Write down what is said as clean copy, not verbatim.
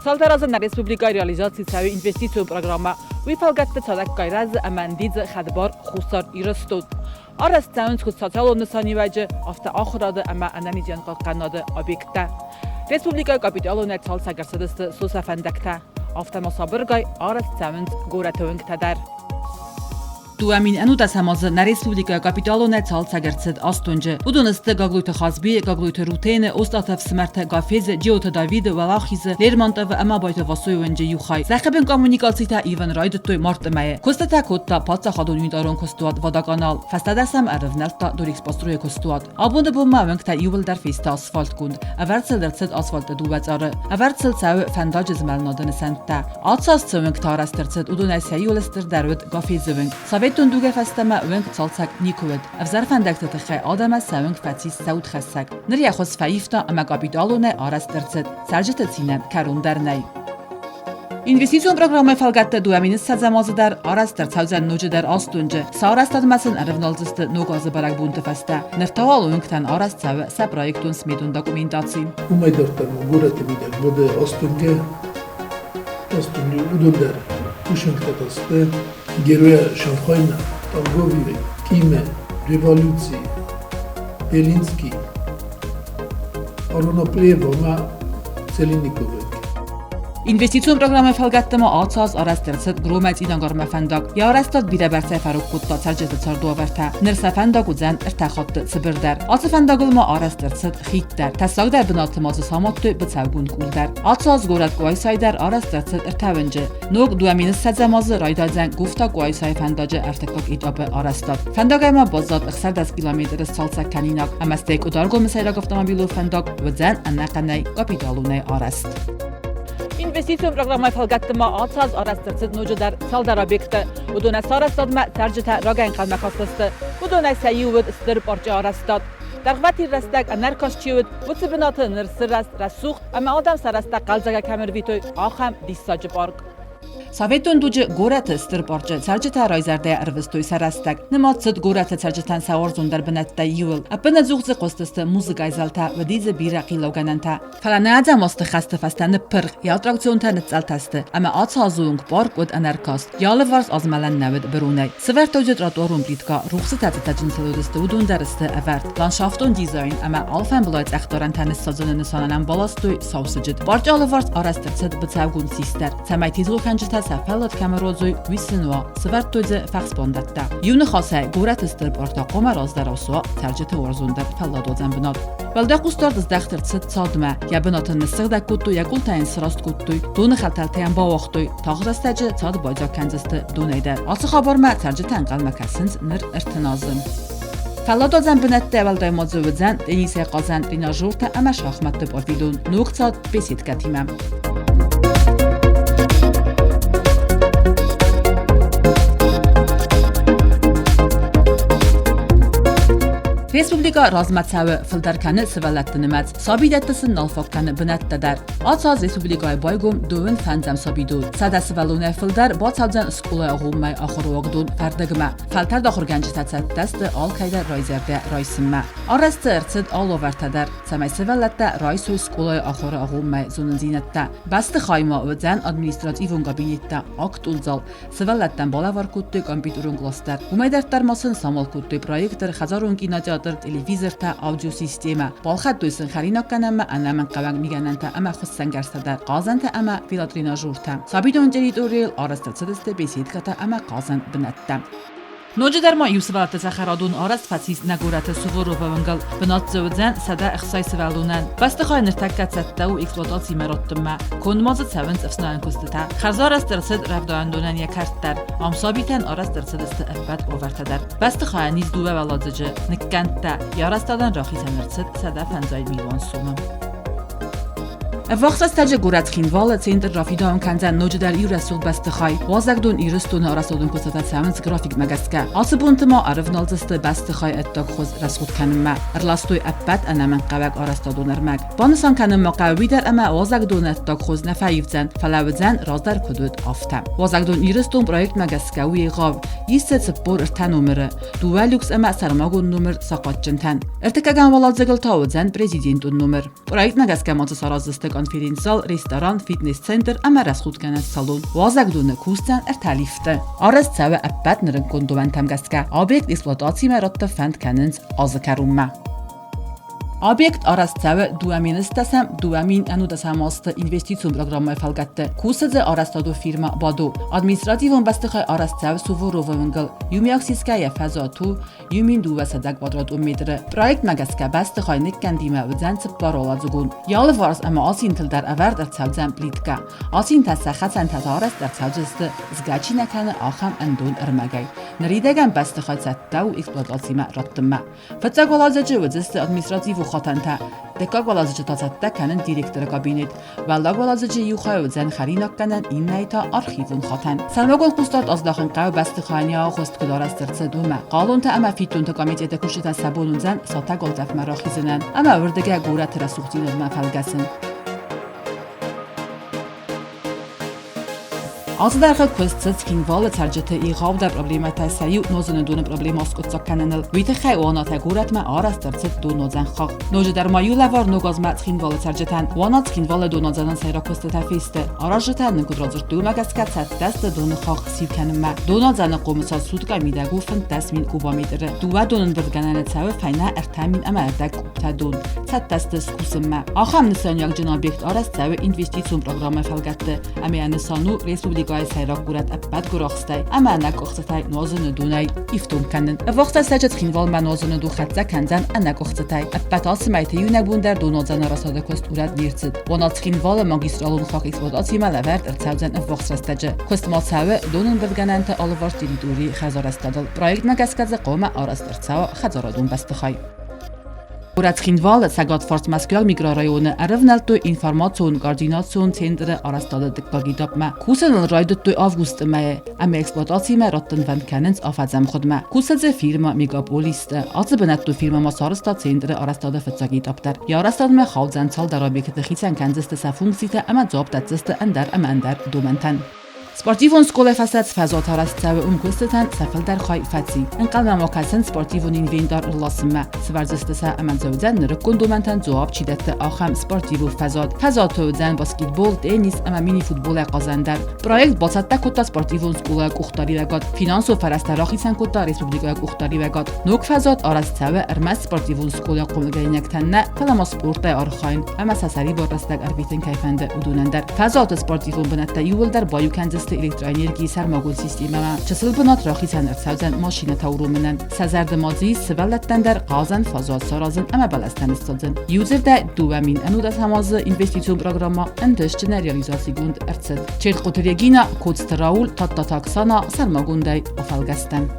Цалдӕр азы нӕ республикӕйы реализаци цӕуы инвестицион программӕ. Уый фӕлгӕтты цадӕггай рӕзы ӕмӕ ӕндидзы хӕдбар Хуссар Ирыстон. Арӕзт цӕуынц куыд социалон нысаниуӕджы, афтӕ ахуырады ӕмӕ ӕнӕниздзинадхъахъхъӕнынады объекттӕ. Республикӕйы капиталонӕй цалцӕг ӕрцыдысты сосӕ фӕндӕгтӕ. Афтӕ ма сабыргай арӕзт цӕуынц горӕты уынгтӕ дӕр. 2019 азы нӕ республикӕйы капиталонӕй цалцӕг ӕрцыд Астонджы. Уыдон сты Гаглойты Хазби, Гаглойты Рутены, Остъаты ӕфсымӕртӕ Гафезы, Джиоты Давиды, Уӕлахизы, Лермонтовы ӕмӕ Абайты Васойы уынджы иу хай. Зӕххыбын коммуникацитӕ ивын райдыдтой марты мӕйы. Куыстытӕ кодта паддзахадон унитарон куыстуат Водоканал. Фӕстӕдӕр сӕм ӕрывнӕлдта Дорэкспострой-ы куыстуат. Абоны бонмӕ уынгтӕ иууылдӕр фесты асфальтгонд. Ӕвӕрд сыл ӕрцыд асфальты дыууӕ цъары. Ӕвӕрд сыл цӕуы фӕндаджы змӕлынады нысӕнттӕ. Ацы аз цы уынгтӕ арӕзт ӕрцыд, уыдонӕй сӕ иуыл стырдӕр уыд Гафезы уынг. Советон дугӕй фӕстӕмӕ уынг цалцӕг никуы уыд. Ӕвзӕр фӕндӕгты тыххӕй адӕмӕн сӕ уынг фӕцис сӕ удхӕссӕг. Ныр йӕ хуыз фӕивта ӕмӕ капиталонӕй арӕзт ӕрцыд. Цӕрджыты цинӕн кӕрон дӕр нӕй. Инвестицион программӕйы фӕлгӕтты 2020 азы дӕр арӕзт ӕрцӕудзӕн ноджыдӕр Астонджы. Сӕ арӕзтадмӕ сын ӕрывналдзысты ног азы бӕрӕгбонты фӕстӕ. Ныр та уал уынгтӕн арӕзт цӕуы сӕ проектон-сметон документаци. Уымӕй дарддӕр ма горӕты мидӕг уыд Астонге, Астонге уыдон дӕр кусӕнтӕ сты Героя Шанхайна, Торговли, Киме, Революци, Белинский, Ароноплева ӕмӕ Целинниковы. Инвестицион программӕйы фӕлгӕтты ма ацы аз арӕзт ӕрцыд Громӕй Цъинагармӕ фӕндаг. Йӕ арӕзтад бирӕбӕрцӕй фӕрог кодта цӕрджыты цардуавӕртӕ. Ныр сӕ фӕндаг уыдзӕн ӕртӕ хатты цыбырдӕр. Ацы фӕндагыл ма арӕзт ӕрцыд хид дӕр. Тӕссагдӕр бынаты ма дзы самадтой быцӕугонд къул дӕр. Ацы аз горӕт Къуайсайы дӕр арӕзт ӕрцыд ӕртӕ уынджы. Ног 2020 азы райдайдзӕн Гуфта Къуайсайы фӕндаджы ӕртыккаг этапы арӕзтад. Фӕндагӕй ма баззад 16 километры сцалцӕг кӕнинаг ӕмӕ стӕй Къуыдаргомы сӕйраг автомобилон фӕндаг уыдзӕн ӕнӕхъӕнӕй капиталонӕй арӕзт. Инвестицион программӕйы фӕлгӕтты ма ацы аз арӕзт ӕрцыд ноджыдӕр цалдӕр объекты. Уыдонӕй сӕ арӕзтадмӕ цӕрджытӕ рагӕй ӕнхъӕлмӕ кастысты. Уыдонӕй сӕ иу уыд стыр парчы арӕзтад. Дӕргъвӕтин рӕстӕг ӕнӕркаст чи уыд, уыцы бынаты ныр сырӕзт рӕсугъд ӕмӕ адӕм сӕ рӕстӕг хъӕлдзӕгӕй кӕм ӕрвитой, ахӕм диссаджы парк. Советон дуджы горӕты стыр парчы цӕрджытӕ райзӕрдӕйӕ ӕрвыстой сӕ рӕстӕг. Нымад цыд горӕты цӕрджытӕн сӕ уарзондӕр бынӕттӕй иуыл. Ӕппынӕдзух дзы хъуыстысты музыкӕйы зӕлтӕ, уыди дзы бирӕ хъилаугӕнӕнтӕ. Фӕлӕ нӕ ӕдзӕмазты хӕсты фӕстӕ ныппырх, йӕ аттракционтӕ ныцъцъӕлтӕ сты, ӕмӕ ацы азы онг парк уыд ӕнӕркаст. Йӕ алыварс азмӕлӕн нӕ уыд быронӕй. Сӕвӕрдтой дзы тротуарон плиткӕ, рухсытӕ цы цӕджындзыл уыдысты, уыдон дӕр сты ӕвӕрд. Ландшафтон дизайн ӕмӕ алфӕмбылай цъӕхдарӕнтӕ ныссадзыны нысанӕн ӕм баластой сау сыджыт. Парчы алыварс арӕзт ӕрцыд быцӕугонд сис дӕр, цӕмӕй тезгъохӕнджытӕ сӕ фӕллад кӕм ӕруадзой, уый сын уа. Сӕвӕрдтой дзы фӕхсбандӕттӕ. Иу ныхасӕй, горӕты стыр парк та хъуамӕ раздӕрау суа цӕрджыты уарзондӕр фӕлладуадзӕн бынат. Уӕлдай хъусдард здӕхт ӕрцыд цадмӕ. Йӕ бынат ын ныссыгъдӕг кодтой, йӕ къултӕ йын сраст кодтой, доны хӕтӕлтӕ йӕм бауагътой. Тагъд рӕстӕджы цад байдзаг кӕндзысты донӕй дӕр. Ацы хабармӕ цӕрджытӕ ӕнхъӕлмӕ кӕсынц ныр 30 азы. Фӕлладуадзӕн бынӕттӕ уӕлдай ма дзы уыдзӕн теннисӕй хъазӕн тренажертӕ ӕмӕ шахматты павильон, ног цад беседкӕтимӕ. Республикӕ размӕ цӕуы, фылдӕр кӕны сывӕллӕтты нымӕц, сабидӕтты сын нал фаг кӕны бынӕттӕ дӕр. Ацы аз республикӕйы байгом дыууын фӕндзӕм сабидон. 100 сывӕллонӕй фылдӕр бацӕудзӕн скъолайы агъоммӕ ахуыры уагдон Фӕрдыгмӕ. Фӕлтӕрд ахуыргӕнджытӕ цӕттӕ сты алкӕйдӕр райзӕрдӕ райсынмӕ. Арӕзт дзы ӕрцыд алы уавӕртӕ дӕр, цӕмӕй сывӕллӕттӕ райсой скъолайы ахуыры агъоммӕ зонындзинӕдтӕ. Бӕстыхаймӕ уыдзӕн административон кабинеттӕ, актон зал, Сывӕллӕттӕн балӕвар кодтой компьютерон кълас дӕр. Уымӕй дарддӕр ма сын самал кодтой проектор, хӕдзарон кинотеатр, телевизортӕ, аудиосистемӕ. Балхӕдтой сын хӕринаггӕнӕнмӕ ӕнӕмӕнгхъӕуӕг мигӕнӕнтӕ ӕмӕ хуыссӕнгӕрзтӕ дӕр, хъазӕнтӕ ӕмӕ велотренажертӕ. Сабидоны территорийыл арӕзт ӕрцыдысты беседкӕтӕ ӕмӕ хъазӕн бынӕттӕ. Ноджыдӕр ма иу сывӕллӕтты цӕхӕрадон арӕзт фӕцис нӕ горӕты Суворовы уынгыл. Бынат дзы уыдзӕн 160 сывӕллонӕн. Бӕстыхай ныртӕккӕ цӕттӕ у эксплуатацимӕ раттынмӕ. Конд ма дзы цӕуынц ӕфснайӕн куыстытӕ. Хӕрзарӕзт ӕрцыд рӕвдауӕндонӕн йӕ кӕрт дӕр. Ам сабитӕн арӕзт ӕрцыдысты ӕппӕт уавӕртӕ дӕр. Бӕстыхайӕн ис дыууӕ уӕладзыджы, ныккӕндтӕ. Йӕ арӕзтадӕн рахицӕн ӕрцыд 150 милуан сомы. Ӕввахс рӕстӕджы горӕт Цхинвалы центр рафидауын кӕндзӕн ноджыдӕр иу рӕсугъд бӕстыхай. Уазӕгдон Ирыстоны арӕзтадон куыстытӕ цӕуынц графикмӕ гӕсгӕ. Ацы бонты ма ӕрывналдзысты бӕстыхай ӕддаг хуыз рӕсугъд кӕнынмӕ. Ӕрластой ӕппӕт ӕнӕмӕнгхъӕуӕг арӕзтадон ӕрмӕг. Банысан кӕнын ма хъӕуы уый дӕр, ӕмӕ уазӕгдоны ӕддаг хуыз нӕ фӕивдзӕн, фӕлӕ уыдзӕн раздӕр куыд уыд, афтӕ. Уазӕгдон Ирыстон проектмӕ гӕсгӕ у егъау. Ис дзы 43 номыры. Дыууӕ люкс ӕмӕ сӕрмагонд номыр сахъатджынтӕн. Ӕртыккӕгӕм уӕладзыгыл та уыдзӕн президентон номыр. Проектмӕ гӕсгӕ ма дзы сараздзысты. конференц-зал, ресторан, фитнес-центр ӕмӕ рӕсугъдгӕнӕн салон. Уазӕгдоны кусдзӕн ӕртӕ лифты. Арӕзт цӕуы ӕппӕт нырыккон домӕнтӕм гӕсгӕ. Объект эксплуатацимӕ радты фӕнд кӕнынц азы кӕронмӕ. Объект арӕзт цӕуы 2010 2010 азты инвестицион программӕйы фӕлгӕтты. Кусы дзы арӕзтадон фирмӕ «Бадо». Административон бӕстыхай арӕзт цӕуы Суворовы уынгыл. Иумиаг сисгӕйӕ фӕзуат у 1200 квадратон метры. Проектмӕ гӕсгӕ бӕстыхай ныккӕндимӕ уыдзӕн цыппаруӕладзыгон. Йӕ алыварс ӕмӕ асинтыл дӕр ӕвӕрд ӕрцӕудзӕн плиткӕ. Асинтӕ сӕ хӕцӕнтӕ та арӕзт ӕрцӕудзысты, згӕ чи нӕ кӕны, ахӕм ӕндон ӕрмӕгӕй. Ныридӕгӕн бӕстыхай цӕттӕ у эксплуатацимӕ раттынмӕ. Фыццаг уӕладзыджы уыдзысты административон хатӕнтӕ, дыккаг уӕладзыджы та цӕттӕ кӕнын директоры кабинет. Уӕллаг уӕладзыджы иу хай уыдзӕн хӕринаггӕнӕн, иннӕйы та архивон хатӕн. Сӕрмагонд хъусдард аздахын хъӕуы бӕстыхайӕн йӕ агъуыст куыд арӕзт ӕрцыд, уымӕ. Хъалонтӕ ӕмӕ фиддонты комитеты кусджытӕ сӕ бон уыдзӕн сатӕг уӕлдӕфмӕ рахизынӕн ӕмӕ уырдыгӕй горӕты рӕсугъддзинадмӕ фӕлгӕсын. Ацы дӕргъы куыст цыд Цхинвалы цӕрджыты егъаудӕр проблемӕтӕй сӕ иу нозыны доны проблемӕ аскъуыддзаг кӕныныл. Уый тыххӕй Уанатӕ горӕтмӕ арӕзт ӕрцыд донуадзӕн хахх. Ноджыдӕр ма иу лӕвар ног азмӕ Цхинвалы цӕрджытӕн. Уана Цхинвалы донуадзӕнӕн сӕйраг куыстытӕ фесты. Аразджытӕ нын куыд радзырдтой, уымӕ гӕсгӕ цӕттӕ сты доны хахх сиу кӕнынмӕ. Донуадзӕны хъомысад суткӕ мидӕг у 15 000 кубометры. Дыууӕ донӕмбырдгӕнӕны цӕуы фӕйнӕ 3500 кубтӕ дон. Цӕттӕ сты скусынмӕ. Ахӕм нысаниуӕгджын объект арӕзт цӕуы инвестицион программӕйы фӕлгӕтты ӕмӕ йӕ нысан у республикӕйы сӕйраг горӕт ӕппӕт гуырахстӕй ӕмӕ ӕнӕкъуыхцытӕй нуазыны донӕй ифтонг кӕнын. Ӕввахс рӕстӕджы Цхинвалмӕ нуазыны дон хӕццӕ кӕндзӕн ӕнӕкъуыхцытӕй. Ӕппӕт ацы мӕйты иунӕг бон дӕр донуадзӕны арӕзтады куыст урӕд не рцыд. Уонӕ Цхинвалы магистралон хахх эксплуатацимӕ лӕвӕрд ӕрцӕудзӕн ӕввахс рӕстӕджы. Куыст ма цӕуы донӕмбырдгӕнӕнты алыварс территорийы хӕрзарӕзтадыл. Проектмӕ гӕсгӕ дзы хъуамӕ арӕзт ӕрцӕуа хӕдзарадон бӕстыхай. Горӕт Цхинвалы цӕгатфарс Мӕскуыйаг микрорайоны ӕрӕвнӕлдтой информацион-координацион центры арӕзтады дыккаг этапмӕ. Кусыныл райдыдтой августы мӕйы ӕмӕ эксплуатацимӕ раттынвӕнд кӕнынц афӕдзӕмгъуыдмӕ. Кусы дзы фирмӕ Мегаполис-ты. Ацы бынӕттон фирмӕ ма сарӕзта центры арӕзтады фыццаг этап дӕр. Йӕ арӕзтадмӕ хаудзӕн цалдӕр объекты, хицӕн кӕндзысты сӕ функцитӕ ӕмӕ дзуапп дӕтдзысты ӕндӕр ӕмӕ ӕндӕр домӕнтӕн. Спортивон скъолай фӕстӕ фӕзуат арӕзт цӕуы ӕмкусджытӕн сӕ фылдӕр хай фӕци. Ӕнхъӕлмӕ ма кӕсынц спортивон инвентар ӕрласынмӕ. Сӕвӕрдзысты сӕ ӕмӕ дзы уыдзӕн нырыккон домӕнтӕн дзуапп чи дӕтты, ахӕм спортивон фӕзуат. Фӕзуаты уыдзӕн баскетбол, теннис ӕмӕ мини-футболӕй хъазӕн дӕр. Проект бацӕттӕ кодта спортивон скъолайы къухдариуӕгад, финансон фӕрӕзтӕ рахицӕн кодта республикӕйы къухдариуӕгад. Ног фӕзуат арӕзт цӕуы ӕрмӕст спортивон скъолайы хъомылгӕнинӕгтӕн нӕ, фӕлӕ ма спортӕй архайын ӕмӕ сӕ сӕрибар рӕстӕг ӕрвитын кӕй фӕнды, уыдонӕн дӕр. Фӕзуаты спортивон бынӕттӕ иууылдӕр баиу кӕндзысты электроэнергийы сӕрмагонд системӕмӕ. Чысыл бынат рахицӕн ӕрцӕудзӕн машинӕтӕ уромынӕн. Сӕ зӕрды ма дзы ис сывӕллӕттӕн дӕр хъазӕн фӕзуат саразын ӕмӕ бӕлӕстӕ ныссадзын. Иудзырдӕй, 2019 азы инвестицион программӕ ӕнтыстджынӕй реализацигонд ӕрцыд. Чертхъоты Регина, Коцты Рауль, Тадтаты Оксана сӕрмагондӕй афӕлгӕстӕн.